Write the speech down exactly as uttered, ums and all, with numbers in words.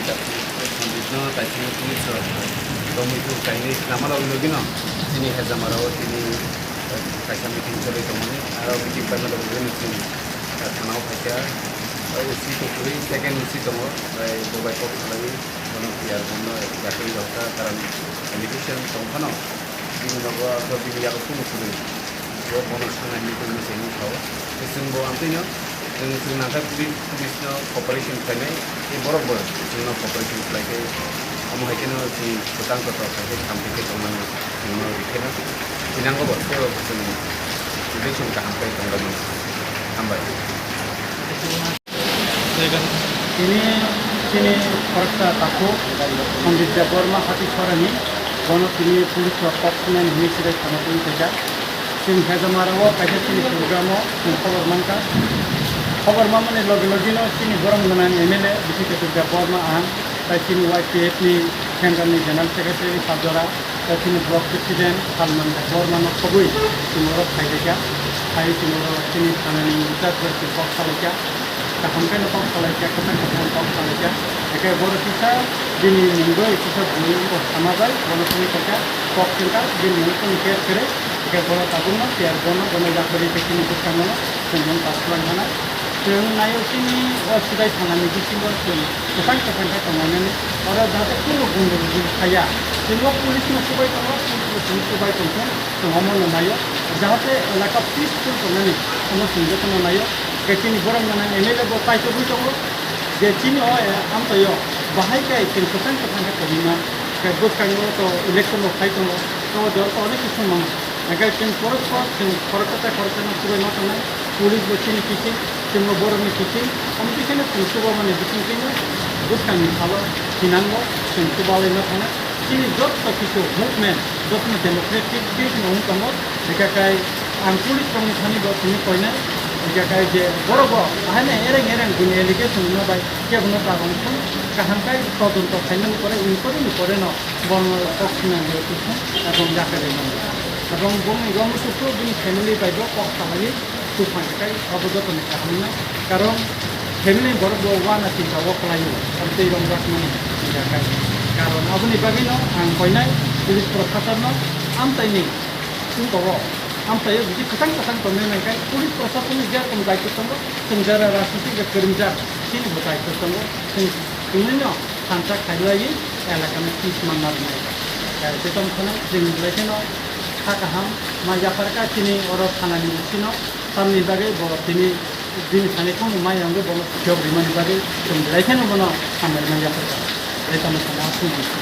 Sandwich no kaisa police rok romwi thung kainwi khnama logi logi no chini Hejamarao tini kaisa meeting choli tongmani, aro meeting paima logi logi no chini thana o phaikha. O C to kwrwi second O C tongo, bai bo bai kok salaiwi bono P R bono yakri rok kha, karon allegation tong phano bini nogo aswk bini yago kunu kwrwi. Bo bono sanai meeting ni simi sao. Chwng bo amtwino, chwng, chwng nangkha police, police no cooperation khlainai, tei borok bo chwngno cooperation khlai khe, omo hai kheno chwng kwchang kotor khlai khe, samtwi khe tongmani chwngno rikhe no thinango bo, tei bo chwng election kaham khe tongmani. Hambai. Tini, tini khoroksa takhuk Sanjit Debbarma Hatisorani, bono tini police rok kok sinani hwnwi sidai thana twi khaijak. Chwng Hejamarao kaisa chini program o chwng khobor mankha. Khobor manmani logi logi no chini borom gwnang M L A bisi Ketur Debbarma ang, tai chini Y P F ni central ni general secretary Sajora, tai chini block president Salman Debbarma no khobwi chwng oro phailaikha. Phai chwng oro chini thanani in charge bai chwng kok salaikha. Kaham khe no kok salai khe, kwchang kwchang kok salai khe. Eke borok kisa bini mungwi kisa bui bo sama bai, bono simi kok khe kok chwngkha, bini mungwi khe khere. Eke borok tabukno tiyar bono, bono yapri khe chini bwskango chwng mung pass khlai mano. Chwng naio chini o sidai thanani bisingo chwng kwchang kwchang khe tonglainani. Oro jate kunu gundul gundul saya. Chwng o police no chubai tongo, police no chwng chubai tongkhe chwng omo no naio. Jahate elaka peaceful tongnani omo chwng jotono naio. Khe chini borok nana M L A bo paitogwi tongo je chini o, eh, amtoi o bahai kai chwng kwchang kwchang khe tongwima, khe bwskango to election rok phai tongo, to jor to onek kisu mano. Hingkhe chwng khoroksa, chwng khoroksa tei khoroksa no chubai ma tongnai, police bo chini kiching, chwng bo borok ni kiching, omo twi kheno chwng chuba mani bising twi bwskang ni salo thinango chwng chuba lai ma tongnai. Chini joto kisu movement, jotono democratic way no wng tongo, hingkhe kai ang police rokni thani bo simi koinai, hingkhe kai je borok bo ahaino ereng ereng bini allegation wngma bai kebono ta rwng thung, kaham kai todonto khaimani pore, inquiry ni pore no bono kok sinani rwtwi thung, ebong yakarwi mano. Ebong bongni rwng thukhu bini family bai bo kok salaiwi. Tufan kai abo joto ni kaham nai, karon family borok bo wana chinta o kwlai o, abo tei rong jak mani chinta kai, karon aboni bagwi no ang koinai police proshashan no amtai ni sumko o, amtai o bisi kwchang kwchang tongwi nai kai police proshashan ni je rokam daityo tongo, chwng jara rajniti je kwrwngjak chini bo daityo tongo, chwng twnwi no thansa khailaiwi elaka no peace manna rwnai. Tei tamo phano chwng belai kheno kha kaham ma yapharkha chini oro thanani bisino. Tamni bagwi bo tini bini thani phano mai wngwi bono phiyok rimani bagwi chwng belai kheno bono hambai man yapharkha. Tei tamo phano aswk bisi.